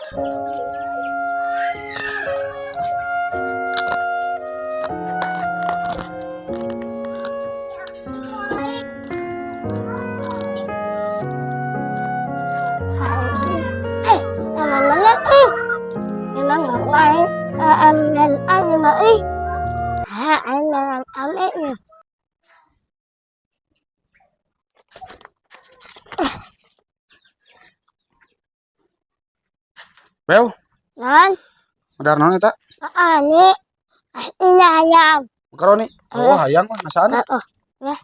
Eh, mana eh? Emang ngapain? Amen aja eh. Ha, amen amen. Bel, Non, madar naon eta? ani, ini ayam. Makaroni. Oh, hayang mah ngasaan. Oh, ya.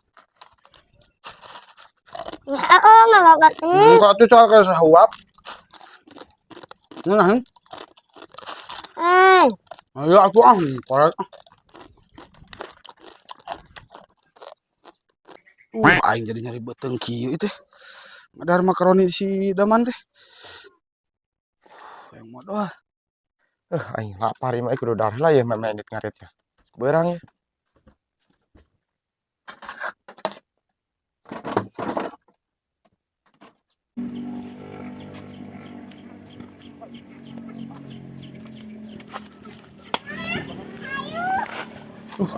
Ya, oh, nggak ngerti. Kok atuh coba ke sahuap. Ngeunah. Eh, Ayo aku ah, korek. Aing jadi nyari beuteung kieu teh. Madar makaroni si Daman teh. Yang modal. Aing lapar ieu mah kudu dahar lah ya memedit ngarit ya. Beurang ya.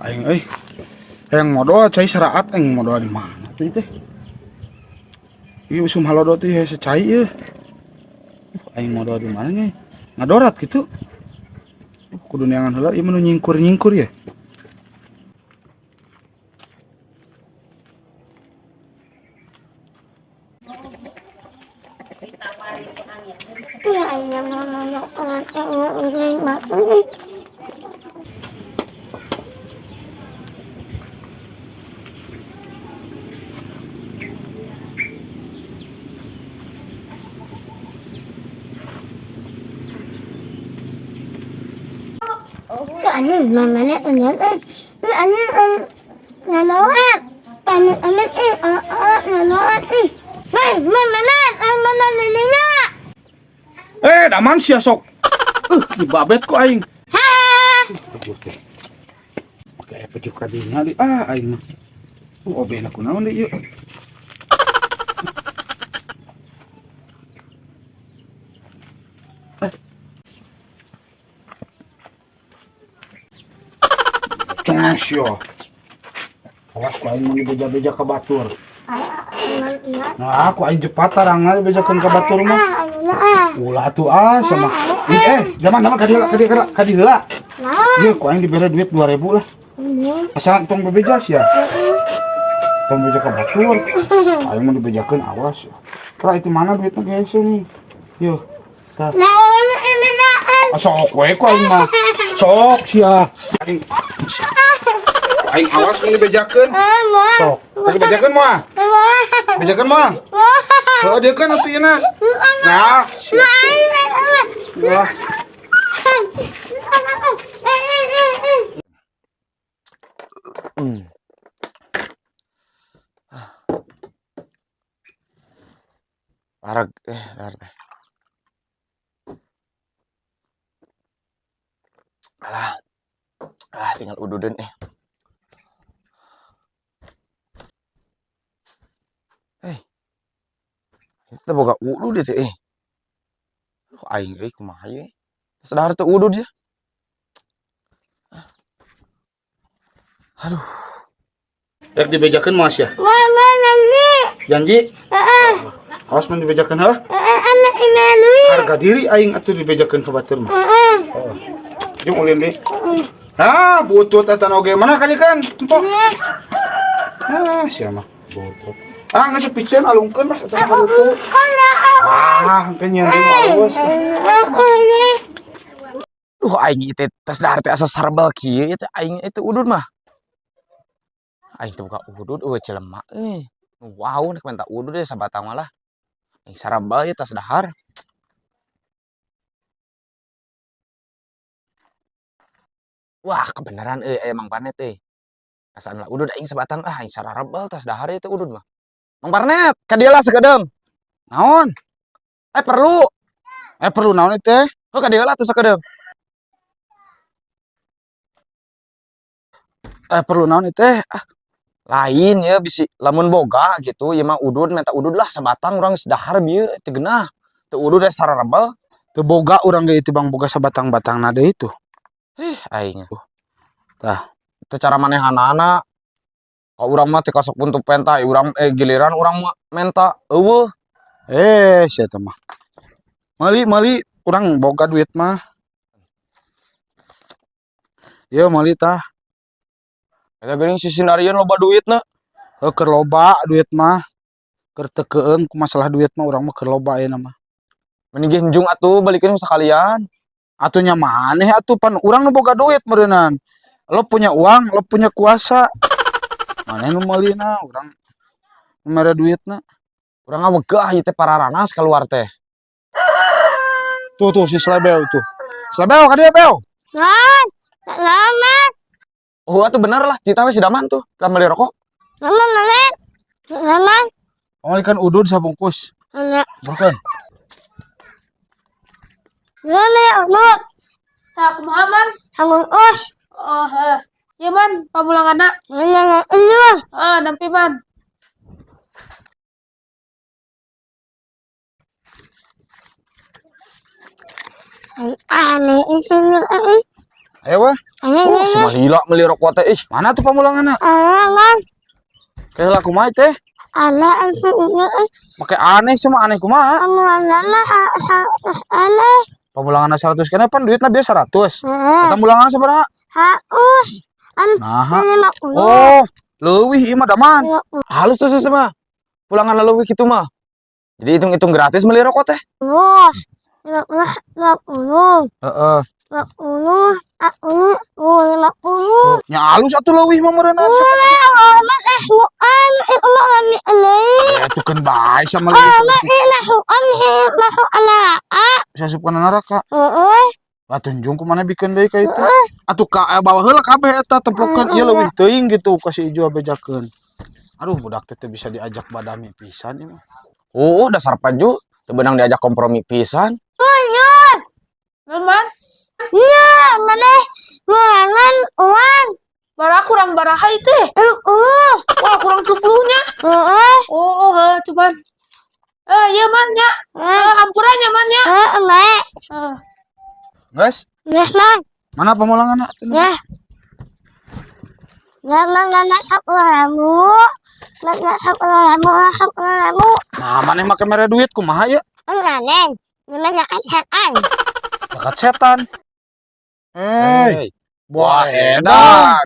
Aing euy. Hayang modal cai saraat aing modal di mana tuh teh? Ieu usum halodo teh hese cai ieu. Aing modal di mana nya? Ngadorat gitu. Kudu neangan heula ieu mah nu nyingkur-nyingkur ya. Ya ayam mama makan. Ano, mama na, ano, ano, nanood. Ano, ano, eh, oh, nanood, eh. May, mama na, ano, na, na, na. Eh, Daman sia sok. Dibabet ku aing. Ha! Pejuh teh. Make aya pejuh ka dinya di ah aing mah. Obehna kunaon deui ieu. Cengas yo. Awas ku aing mun dibeja-beja ka batur. Nah, aku aing jepat tarangna dibejakeun ka batur mah. Ulah atuh ah sama. Eh, zaman zaman ka dieu ka dieu ka dieu heula. Ieu ku aing dibere duit 2000 lah. Asal tong bebeja sia. Tong beja ka batur. Aing mun dibejakeun awas. Kira itu mana duitnya guys nih. Yo. Tah. Ah, sok we ku aing mah. Sok sia. Aing aing awas mun dibejakeun. Sok. Mun dibejakeun moal? Bejakeun moal? Heuh dieu kan atuh ieu na. Nah. Wah. Arag dahar teh. Alah. Ah, tinggal ududeun eh. Eh. Itu boga udud ieu teh eh. Aing euy kumaha ieu? Geus dahar teu udud ya. Aduh. Rek dibejakeun moal sia? Mama nanti. Janji? Heeh. Awas mun dibejakeun heuh. Anak ini. Harga diri aing atuh dibejakeun ka batur mah. Heeh. Jeung ulin deui. Ah, butut eta oge mana kali kan? Empok. Ah, sia mah butut. Ah, geus piceun alungkeun lah eta butut. Ah, engke nyieun deui alus. Duh aing ieu teh tos dahar teh asa sarbel kieu ieu teh aing itu udud mah. Aing teh buka udud eueuh jelema euy. Wow, nek minta udud deh sabatang malah. Aing sarabel ieu tas dahar. Wah, kebenaran euy aya Mang Parnet euy. Asaan lah udud aing sabatang ah aing sararabel tas dahar ieu teh udud mah. Mang Parnet, ka dieu lah sakedeung. Naon? Eh perlu. Eh perlu naon ieu teh? Oh ka dieu lah tuh sakedeung. Eh perlu naon ieu teh? Ah, lain ya bisi lamun boga gitu ieu mah udud minta udud lah sabatang urang geus dahar bieu teu geunah. Teu udud teh sararabel. Teu boga urang ge itu, Bang, boga sabatang-batangna deui tuh. Ih, aing. Tah. Teu cara manehanana. Ka urang mah teu kasok untuk penta, urang giliran urang mah menta euweuh. Eh, sia teh mah. Meuli meuli, urang boga duit mah. Ieu meuli tah. Eta geuning si Sindarian loba duitna. Heuh, keur loba duit mah. Keur teu keung ku masalah duit mah, urang mah keur loba ayeuna mah. Mending ge njung atuh, balikeun sakalian. Atuh nya maneh atuh, pan urang nu boga duit meureunan. Lo punya uang, lo punya kuasa. Maneh nu meulina, urang nu mere duitna. Urang ngawegah ieu teh pararanas keluar teh. Tuh tuh si Slebeo tuh. Slebeo ka dieu, Beo. Naon? Lama, Oh, atuh bener lah, kita we si Daman tuh, kita beli rokok. Lama mana? Lama, Pangmeulikeun udud sabungkus. Mana? Burkeun. Lama umur. Sakumaha, Man? Sabungkus. Oh, heh. Ieu, Man, pamulanganna. Mana lu? Heeh, nampi, Man. Aneh isinya eh. Ayo weh. Aneh Oh, si mah lila meuli rokok teh ih. Mana tuh pamulanganna? Aneh, Man. Kayak lah kumaha teh? Aneh isinya eh. Make aneh sih mah, aneh kumaha? Pamulanganna aneh. Pamulanganna 100 keneh, pan duitna biasa 100. Heeh. Eta mulangan sabaraha? Haus. An Nah. 50. Oh, leuwih ieu mah, Daman. 50. Halus tuh sih mah. Pulangan leuwih kitu mah. Jadi hitung-hitung gratis meuli rokok teh. 50, 50, Heeh. 50, 40, oh, 50. Nya alus atuh leuwih mah meureunna. Eh, itu kan bae sama leuwih. Bisa asup kana neraka. Atuh njung kumaha bikeun deui ka itu. Atuh ka bawa heula kabeh eta, templokeun ieu leuwih teuing gitu ka si Ijo bejakeun. Aduh, budak teh teu bisa diajak badami pisan ieu mah. Oh, dasar paju, teu beunang diajak kompromi pisan. Naon, Man? Bara kurang baraha ieu teh? Wah, kurang 70 nya. Oh, heuh, cuman. Eh, ieu, Man, nya. Eh, hampura nya, Man, nya. Eh. Geus, mana pamulanganna? Ya. Ya, mana 10.000. Mana 10.000, 10.000. Nah, maneh make mere duit kumaha ya? Aneh. Namanya setan. Zakat setan. Eh, Wah, buah edan.